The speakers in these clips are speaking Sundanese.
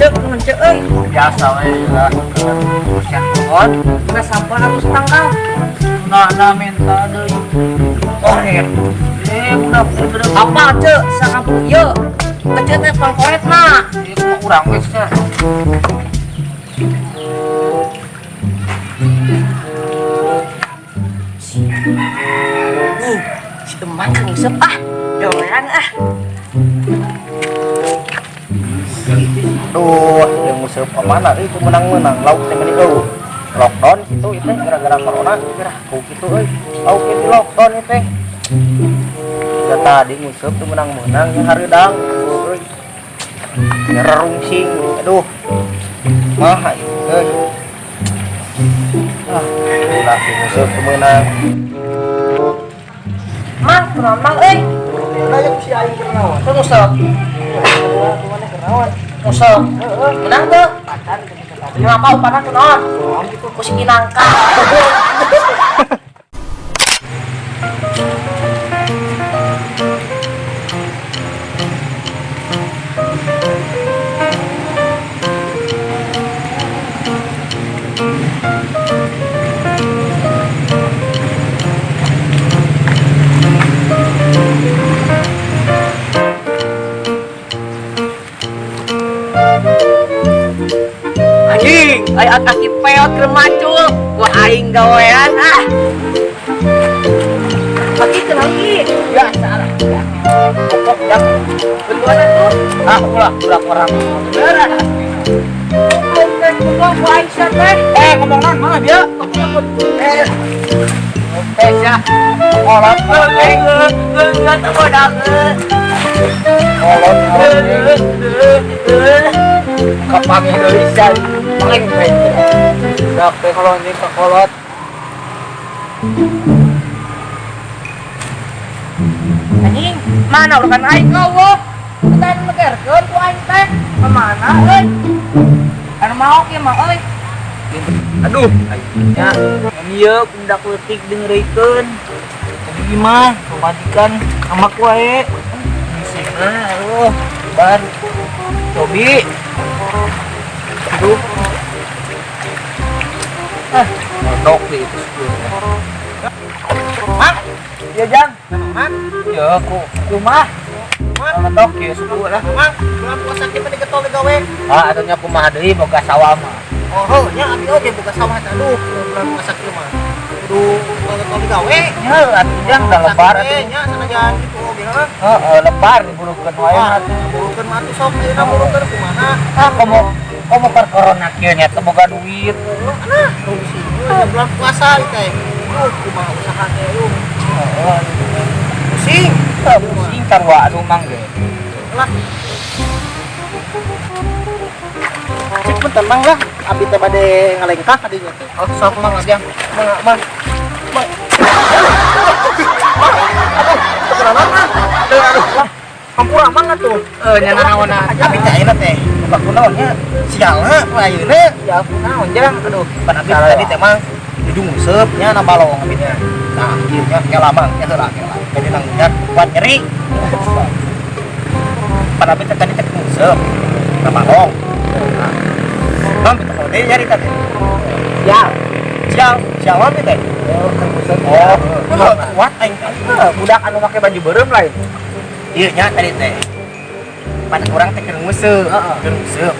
Cek, nuhun cek euy. Biasa we lah. Urusan pohon. Geus sampah harus tangkal. Nah, minta deui. Koret. Udah udah. Apa cek sakampung ieu? Ece teh pangkoretna. Ieu mah urang we sia. Nih, si Emang kan nguseup ah. Gawean ah. Duh, yang musuh kemana? Itu menang-menang lauk teh meni eueuh. Lockdown gitu itu gara-gara corona kira ku kitu euy. Lauk di lockdown itu teh. Da tadi musuh tuh menang-menang yang hareudang euy. Nyerungsing, aduh. Mah euy. Ah, ulah si musuh tuh menang. Mang, kunaon mang euy? Lah ya si aing keur naon? Teu nguseup. Kumaha keur naon? Nguseup. Menang teu? Kenapa upana kunaon? Ku si Kinangka. Anjing, aya kaki peot keur macul. Gua aing gawean ah. Kaki kenal ki. Biasa lah. Pokok jam. Bentuan atuh. Ah, ulah ulah orang. Beneran. Goblok teh goblok ku aing sia teh. Ngomong naon mah dia? Eh. Eh, sia. Kolot, Enggak tuh bodak. kolot. Kapangi deui sia. Paling we. Dak teh kalau anjing ka kolot. Anjing, mana urusan aing eueuh? Kita megerkeun ku aing teh. Kemana euy? Anu maok ieu mah euy. Aduh, nya ieu budak leutik dengerikeun. Jadi mah pamajikan amak wae. Sina aduh, ban. Cobi. Aduh. Ah, modok deh itu sebelumnya. Mang, Iya, Jang. Mang, Ya, ku kumah. Modok ya suku lah. Mang, bulan puasa kita digetol gawe. Ah, atunya kumaha deui boga sawah mah. Oh, nya abi oge buka sawah teh aduh, bulan puasa kieu mah. Kudu getol gawe. Nya atuh Jang da lebar atuh. Nya sanajan kitu oge heuh. Heeh, lebar diburukeun wae Wah, atuh. burukeun mah atuh sok ayeuna burukeun kumaha? Ah, komo komo per corona kieu nya teu boga duit. Nah, rungsi bulan puasa ieu teh. Aduh, kumaha usaha teh aduh. Heeh. Pusing. Pusing sarua anu mang ge. Lah. Cik pun tenang lah, abi teh bade ngalengkah kadinya teh. Oh, sok mang aja. Mang, mang. Mang. Mang, aduh, kunaon ah? Aduh, aduh. Hampura mang atuh. Nya nanaonna. Abi teh ayeuna teh buka kunaon nya? Sialna ku ayeuna. Ya kunaon Jang? Aduh, Pan abi teh tadi teh mang nuju nguseup nya na balong abi teh. Nah, ieu nya kela mang, nya heula kela. Jadi nangnya kuat nyeri. Pan abi teh tadi teh nguseup na balong. Nah, mang teh teh nyari teh. Sial. Sial, sial abi teh. Oh, keur nguseup. Oh, Heuh, kuat aing. Budak anu make baju beureum lain. Ieu nya tadi teh. Pan urang teh keur nguseup, Heeh. keur nguseup.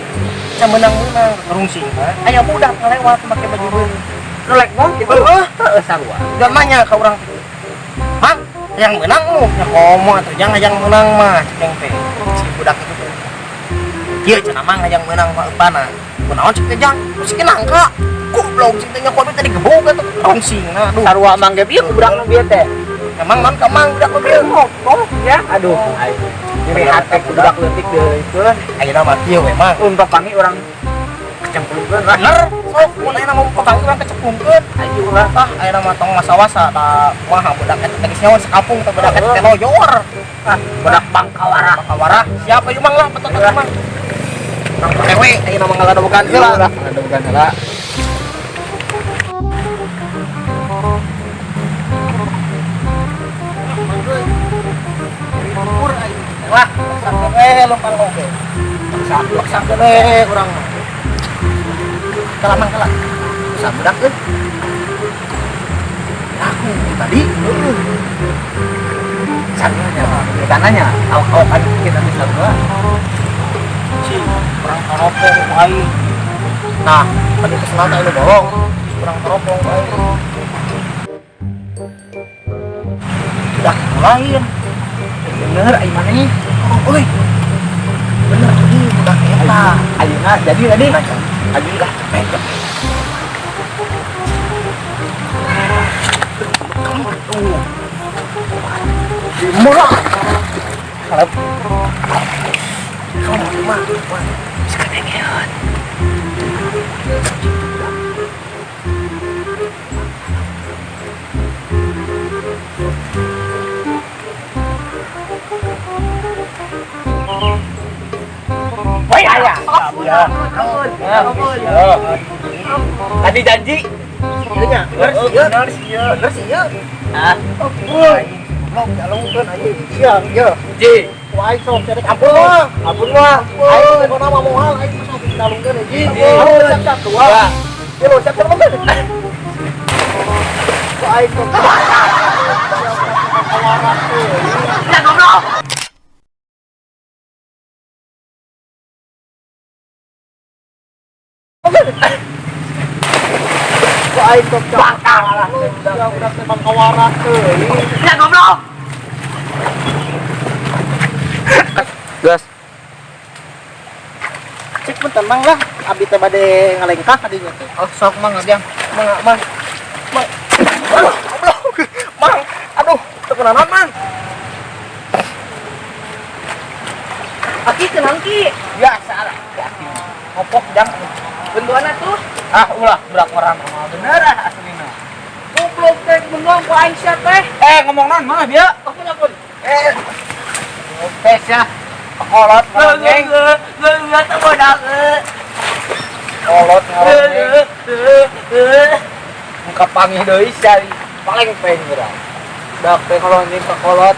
Can meunang-meunang rungsing mah. Aya budak ngalewat make baju beureum. Nu lek mah kitu. Heeh. Heeh, sarua. Gak nanya ke orang teh. Mang, yang menang lu. Ya komo atuh jangan yang menang mah cek yang teh. Si budak itu tuh. Kieu cenah mang yang menang mah eupana. Kunaon cek teh jang? Geus nangka. Goblok cek teh nya ku abi teh digebuk atuh rungsingna aduh. Sarua mang ge bieu budak nu bieu teh. Emang non ka mang budak nu bieu. Ngomong ya. Aduh, aing. Nyeri hate ku budak leutik deuleukeun. Ayeuna mah kieu we mang. Untung kami urang kecemplungkeun lah. Bener, sok mun ayeuna mah papanggih urang kecemplungkeun. Ayo urang. Ah, ayeuna mah tong masa-wasa da kumaha budak eta teh geus nyawa sekampung teh budak eta teh loyor. Ah, budak Bangkawara. Bangkawara. Siapa ieu mang lah betot eta mah. Urang tewe ayeuna mah ngaladogan heula. Ngaladogan heula. Wah, sampe we lempar oge. Paksakeun we urang mah. Kalah mang kalah. Bisa budak euy. Aku tadi heueuh. Sananya, tanahnya, awak-awakan kita bisa dua. Si kurang teropong ku aing. Nah, tadi kesel teh anu bolong. Kurang teropong ku aing. Budak itu lain. Bener, aing mana nih? Oh, euy. Bener tadi budak eta. Ayeuna jadi tadi. Nah, jadi lah cepet cepet. Tuh. Murah. Kalau kalau mah mah Sekedengean. Woi, ayah. Ya. Ampun, ampun. Tadi janji. Ieu nya, bener sih ieu. Bener sih ieu. Bener sih ieu. Ah, Ampun. Goblok jalungkeun anjing. Iya, iya. Ji. Ku aing sok cerek ampun mah. Ampun mah. Aing pokona mah moal aing mah sok ditalungkeun anjing. Ampun. Siap siap dua. Ieu lo siap siap bener. Ku aing sok. Ya goblok. Ku aing sok bangkawaras. Budak teh bangkawaras teuing. Ya goblok. Gas. Cik pun tenang lah, abi teh bade ngalengkah kadinya teh. Oh, sok mang jang. Mang, mang. Mang. Aduh, goblok. Mang, aduh, teu kunaon mang. Aki tenang ki. Biasa lah. Ngopok jang. Bentuanna tuh. Ah, ulah budak orang mah bener ah aslina. Goblok teh menang ku aing sia teh. Eh, ngomong naon mah dia? Ampun ampun. Eh. Tes ya. Kolot ngalongeng. Enggak teu bodak. Kolot ngalongeng. Muka pangih deui sia. Paling peng urang. Dak teh ngalongeng ka kolot.